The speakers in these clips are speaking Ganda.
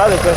Alabika.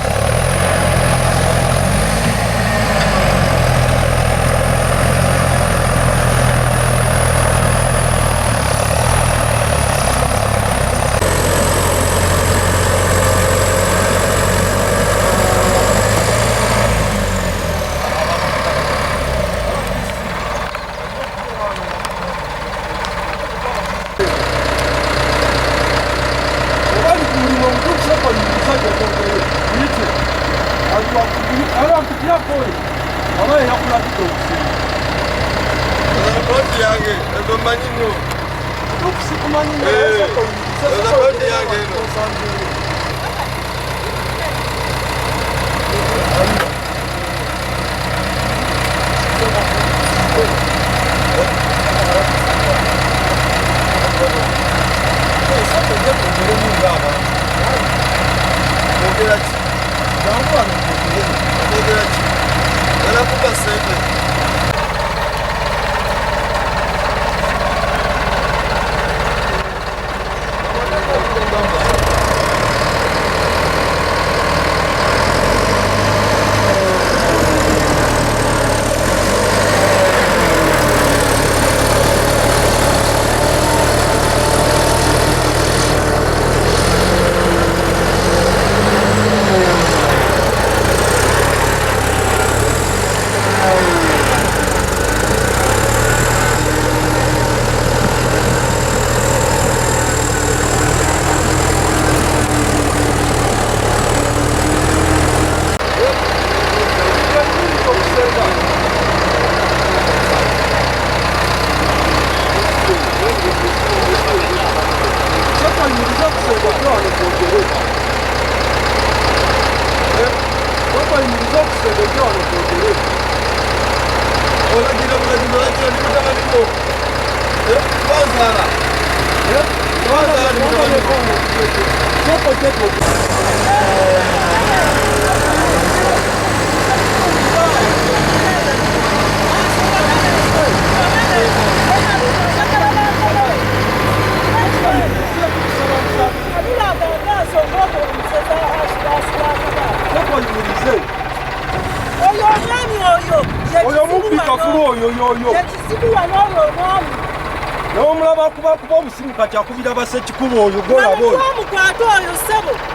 Kati akubira basekikubo oyo golaba oyo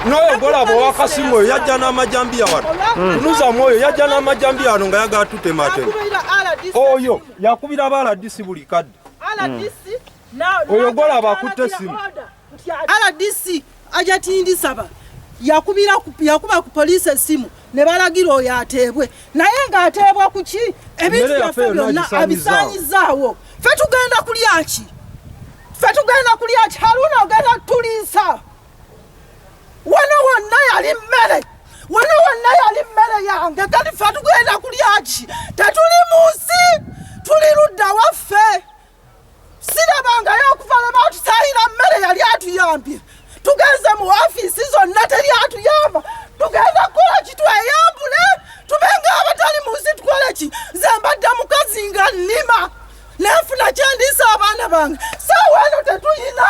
n'oyo golaba owakasimu oyo yajja n'amajambiya wano tunuzamu oyo yajja n'amajambiya wano nga yagala tutematema oyo yakubira ba RDC buli kadde oyo golaba akutte essimu RDC aja tindisaba yakuba ku poliisi essimu ne balagira oyo ateebwe naye ng'ateebwa ku ki ebintu byaffe byonna abisaanyizaawo ffe tugenda kulya ki? Ffe tugenda kulya ki? Haruna ogenda tuliisa wano wonna yali mmere, wano wonna yali mmere yange, kati ffe tugenda kulya ki? Tetuli mu nsi, tuli ludda waffe. Sirabangayo okuva lwe baatusaayira mmere yali atuyambye. Tugenze mu ofiisi zonna teri atuyamba. Tugenda kukola ki? Tweyambule tube ng'abatali mu nsi, tukole ki? Nze mbadde mukazi nga nnima nenfuna kyendiisa abaana bange, saawa eno tetuyina.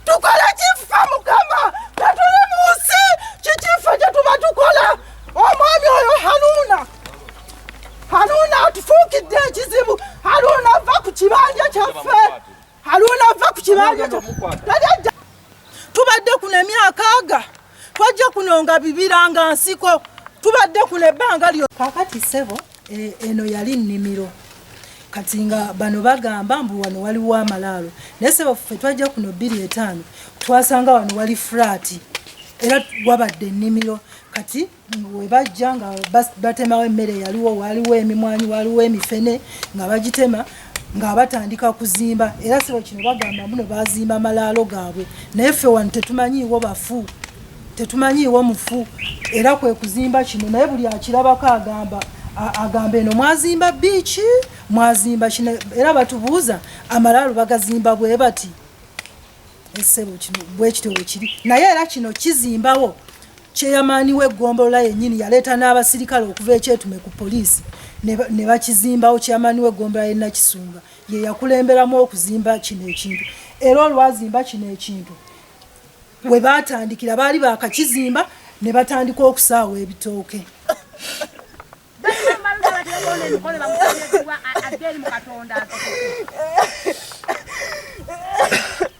Tukole kifa Mukama, tetuli mu nsi, kikifa kye tuba tukola? Omwami oyo Haruna atufuukidde ekizibu. Haruna ava ku kibanja kyaffe, Haruna ava ku kibanja kyaffe. Tubadde kuno emyaka aga, twajja kuno nga bibira nga nsiko, tubadde kuno ebbanga lyo. Kaakati ssebo, eno yali nnimiro, kati nga bano bagamba mbu wano waliwo amalaalo, naye ssebo ffe twajja kuno 2005 twasanga wano wali fulaati era wabadde ennimiro. Kati we bajja nga batemawo emmere yaliwo, waliwo emimwanyi, waliwo emifene nga bagitema nga batandika kuzimba. Era ssebo kino bagamba muno bazimba amalaalo gaabwe, naye ffe wano tetumanyiiwo bafu, tetumanyiiwo mufu, era kwe kuzimba kino. Naye buli akirabako agamba eno mwazimba biiki, mwazimba kino, era batubuuza amalaalo bagazimba bwe bati. Essebo kino bwe kityo bwe kiri, naye era kino kizimbawo. Kyeyamaani w'eggombolola yennyini yaleeta n'abasirikale okuva ekyetume ku poliisi ne bakizimbawo. Kyeyamaani w'eggombolola y'e Nakisunga ye yakulemberamu okuzimba kino ekintu, era olwazimba kino ekintu we baatandikira baali baakakizimba Ne batandika okusaawa ebitooke.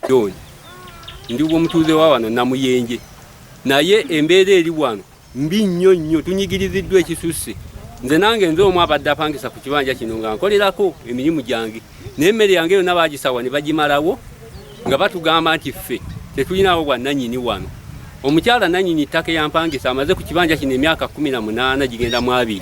John, ndi omutuuze wa wano Namuyenje, naye embeera eri wano mbi nnyo nnyo, tunyigiriziddwa ekisusse. Nze nange nze omu abadde apangisa ku kibanja kino nga nkolerako emirimu gyange, n'emmere yange yonna baagisawa ne bagimalawo nga batugamba nti ffe tetulinawo bwannannyini wano. Omukyala nannyini ttaka eyampangisa amaze ku kibanja kino emyaka 18 gigenda mu 20,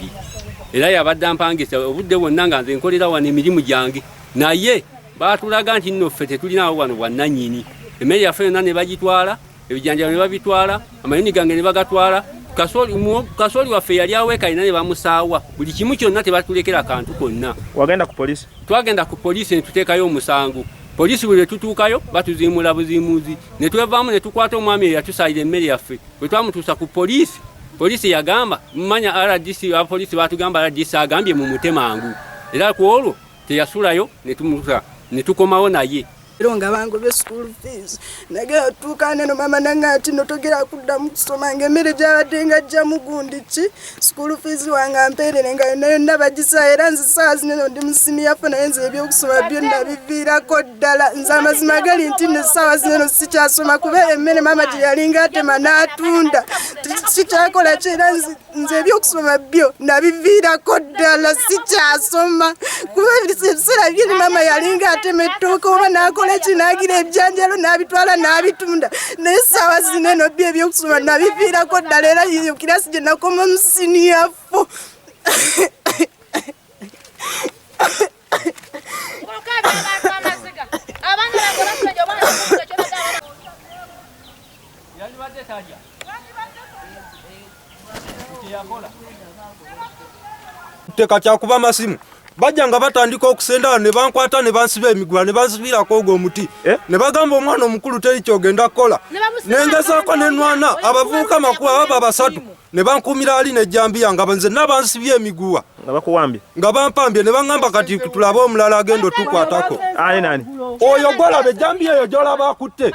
era yabadde ampangisa obudde bwonna nga nze nkolera wano emirimu gyange, naye baatulaga nti nno ffe tetulinawo wano bwannannyini. Emmere yaffe yonna ne bagitwala, ebijanjalo ne babitwala, amayuni gange ne bagatwala, kasooli waffe yali aweeka alina ne bamusaawa, buli kimu kyonna tebatulekera kantu konna. Wagenda ku poliisi? Twagenda ku poliisi ne tuteekayo omusango. Poliisi buli lwe tutuukayo batuziimula buziimuzi, ne twevaamu ne tukwata omwami eyatusalira emmere yaffe. Bwe twamutuusa ku poliisi, poliisi yagamba mmanya RDC, abapoliisi baatugamba RDC agambye mumute mangu, era ku olwo teyasulayo ne tumuta ne tukomawo naye. Era nga bangobye school fees, nagenda otuuka neno mama nange ati no togera kuddamu kusoma, ng'emmere gy'abadde ng'ajja mugundi ki school fees wange ampeerere nga yonna yonna bagisa. Era nze ssaawa zino ndi mu senior four, naye nze ebyokusoma byonna biviirako ddala. Nze amazima gali nti nno essaawa zino sikyasoma, kuba emmere maama gye yalinga atema n'atunda sikyakola ki. Era nze ebyokusoma byo nabiviirako ddala, sikyasoma, kuba ebiseera byeri maama yalinga atema ettooke oba n'akola ki n'agira ebyanjalo n'abitwala n'abitunda, naye essaawa zino eno byo ebyokusoma nabiviirako ddala. Era eyo kirasi gye nakoma mu senior four. Teka kyakuba masimu bajja nga batandika okusenda ne bankwata ne bansiba emiguwa ne bansibirako ogwo omuti ne bagamba omwana omukulu teri kyogenda kukola, nengezaako ne nwana abavubuka makuba baba basatu ne bankuumira ali n'ejjambiya nga nze nabansibye emiguwa nga bakuwambye nga bampambye ne baŋŋamba kati tulabe omulala agenda otukwatako. Ani nani? Oyo gw'olaba ejjambiya eyo gy'olaba akutte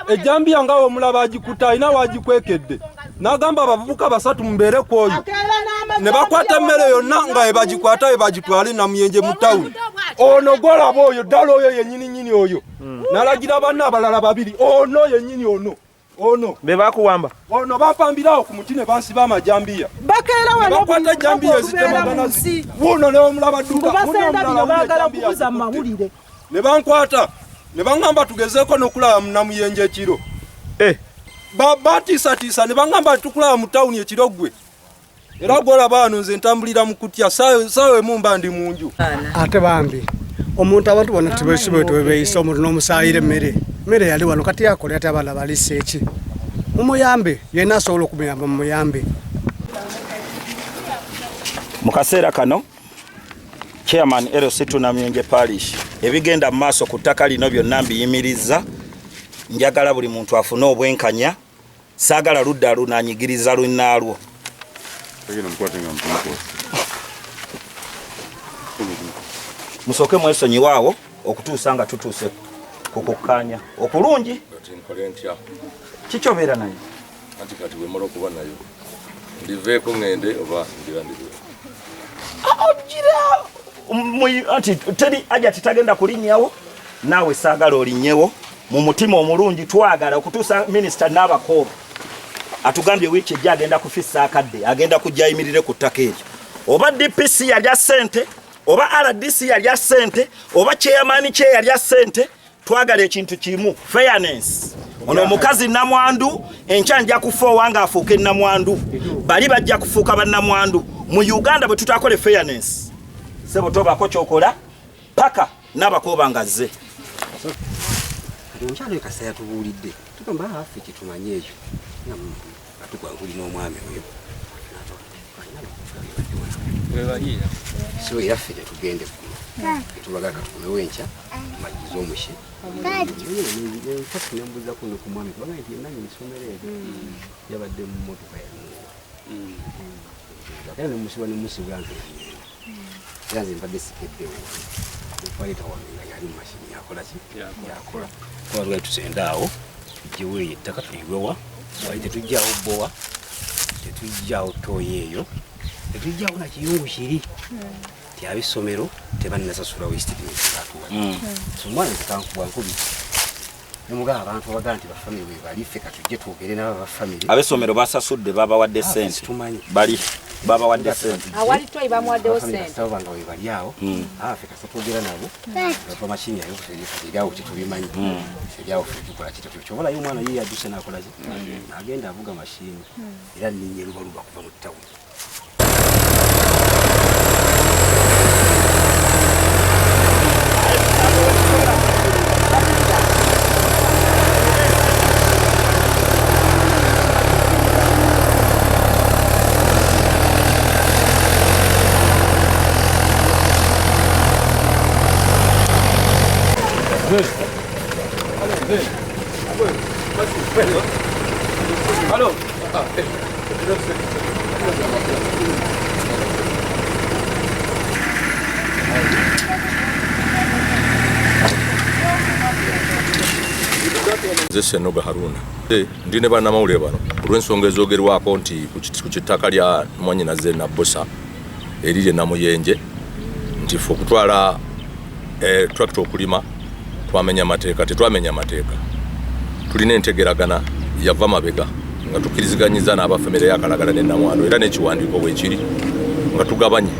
ejjambiya nga omulaba agikutte alina w'agikwekedde, n'agamba abavubuka basatu mubeere ku oyo ne bakwata emmere yonna nga ebagikwata ebagitwale Namuyenje mu tawuni. Ono gw'olaba oyo ddala oyo yennyini nnyini oyo n'alagira banne abalala babiri, ono yennyini ono ono be bakuwamba ono bampambirawo ku muti ne bansiba amajambiya. Bakeera wano bakwata ejjambiya ezitemagana wuno ne omulaba dduka basenda bino baagala kubuza mawulire ne bankwata ne baŋŋamba tugezeeko n'okulaba mu Namuyenje ekiro. Batiisatiisa ne baŋŋamba tukulaba mu tawuni ekiro ggwe. Era gw'olaba wano nze ntambulira mu kutya, ssaawa emu mba ndi mu nju. Ate bambi omuntu abantu bonna tebeeyisa, omuntu n'omusaayira emmere, emmere yali wano kati yakola ate abaana balisa eki? Mumuyambe, yenna asobola okumuyamba mumuyambe. Mu kaseera kano Chairman LC2 Namuyenje Parish, ebigenda mu maaso ku ttaka lino byonna mbiyimirizza. Njagala buli muntu afune obwenkanya, saagala ludda lunaanyigiriza lunnaalwo. Musooke mwesonyiwe awo okutuusa nga tutuuse ku kukkaanya okulungi. Kikyobeera naye? Anti kati bwe mmala okuba nayo ndiveeko ŋŋende oba ngira ndiveeko? Ogira anti teri aja titagenda kulinnyawo, naawe saagala olinnyewo. Mu mutima omulungi twagala okutuusa minisita n'abakooba atugambye wiiki ejja agenda kufissa akadde, agenda kujja ayimirire ku ttaka eryo. Oba DPC yalya ssente, oba RDC yalya ssente, oba chairman kye yalya ssente, twagala ekintu kimu, fairness. Ono omukazi namwandu, enkya nja kufa owange afuuke namwandu, bali bajja kufuuka bannamwandu. Mu Uganda bwe tutaakole fairness, ssebo tobaako ky'okola paka n'abakooba nga azze. Kati omukyala oyo kasita yatubuulidde, tugamba affe kyetumanye ekyo nga tukwankuli n'omwami oyo. So era ffe tetugende kuno, tetubaga katukomewo enkya tumalirize omuki. Nembuuza kuno ku mwami kubanga nti yenna nsomero eryo yabadde mu mmotoka yange. Era nemusiba nemusibula nze nagenda. Era nze mbadde sikeddewo okwaleta wange nga yali mu mashini yakola ki? Yakola. Kuba twali tusenda awo tugyewo eyo ettaka tuyiwewa, wali tetugyawo bbowa. Tetujjawo ttooyi eyo, tetujjawo na kiyungu kiri ti ab'essomero tebannasasulawo esitatimenti batuwa. So omwana nze kankubwa nkubi nemugamba abantu abagamba nti bafamire bwe bali, ffe katujje twogere nabo abafamire. Ab'essomero basasudde, babawadde sente. Tumanyi. Bali babawadde sente. Awali toyi bamuwaddewo sente. Kasita nga we bali awo, ffe kasita twogera nabo bava mashini yayo eryawo tetubimanyi, eryawo ffe tukola ki kyobalayo omwana ye yajjuse n'akola ki n'agenda avuga mashini era nninnya lubaluba kuva mu ttawuni. Nze Senoga Haruna, ndi ne bannamawulire bano olw'ensonga ezoogerwako nti ku kittaka lya mwannyinaze Nabbosa eriri e Namuyenje nti ffe okutwala tractor okulima twamenya amateeka. Tetwamenya amateeka, tulina entegeragana yava mabega nga tukkiriziganyiza n'abafamire y'Akalagala ne Namwando, era n'ekiwandiiko bwekiri nga tugabanye.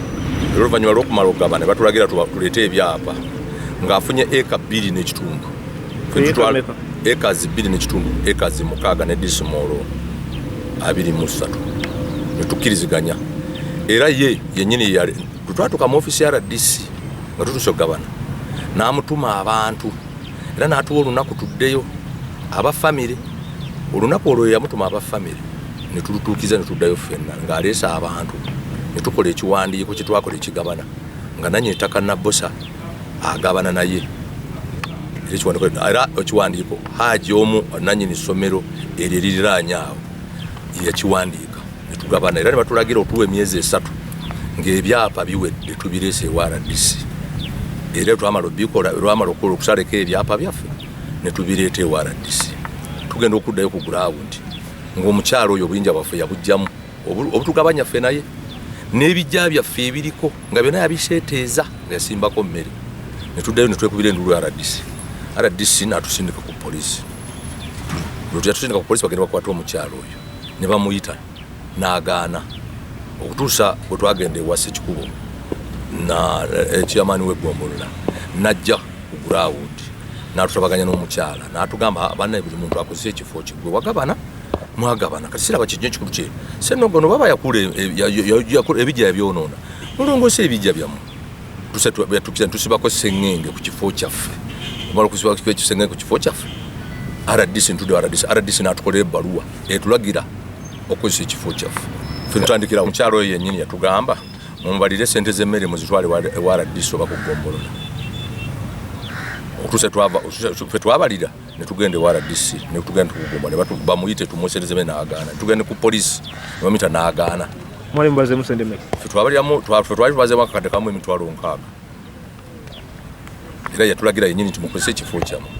Era oluvannyuma lw'okumala okugabana batulagira tuleete ebyapa ng'afunye eka 2.5. Ekazi 2.5, ekazi 6 ne disimoolo 23 ne tukkiriziganya. Era ye yennyini twatuuka mu ofiisi ya RDC nga tutuuse okugabana, n'amutuma abantu era n'atuwa olunaku tuddeyo abafamire. Olunaku olwo yamutuma abafamire ne tulutuukiza ne tuddayo ffenna ng'aleese abantu ne tukola ekiwandiiko kye twakola ekigabana nga nannyini ettaka Nabbosa agabana naye. Era ekiwandiiko Haji omu nannyini ssomero eryo eririraanye awo yakiwandiika ne tugabana. Era ne batulagira otuwa emyezi 3 ng'ebyapa biwedde tubireese ewa RDC. Era twamala obikola, lwamala okukola okusaleko ebyapa byaffe ne tubireeta ewa RDC. Tugenda okuddayo ku ground ng'omukyalo oyo obuyinja bwaffe yabuggyamu obutugabanya ffe naye n'ebijja byaffe ebiriko nga byonna yabiseeteeza nga yasimbako mmere. Ne tuddayo ne twekubira enduulu ya RDC. RDC n'atusindika ku poliisi. Lwe yatusindika ku poliisi bagenda bakwata omukyalo oyo ne bamuyita n'agaana okutuusa bwe twagenda ewa Ssekikubo na chairman w'eggombolola n'ajja ku ground n'atutabaganya n'omukyala n'atugamba bannaye buli muntu akozese ekifo kye, gwe wagabana mwagabana kati siraba kinyo ekikulu kye Ssennogono baba yakula ebijja yabyonoona mulongoose ebijja byammwe. Tusibako sseŋŋenge ku kifo kyaffe, omala okusibako sseŋŋenge ku kifo kyaffe RDC ntudde RDC n'atukolera ebbaluwa etulagira okukozesa ekifo kyaffe. Ffe tutandikira omukyalo oyo yennyini yatugamba mumubalire sente z'emmere muzitwale ewa RDC oba ku ggombolola. Okutuusa ffe twabalira ne tugenda ewa RDC ne tugenda tukugomba ne bamuyite tumuwe sente z'emmere n'agaana, ne tugenda ku poliisi ne bamuyita n'agaana. Mwali mubazeemu sente mmeka? Ffe twabaliramu, ffe twali tubazeemu akakadde kamu emitwalo 60. Era yatulagira yennyini nti mukozese ekifo kyammwe.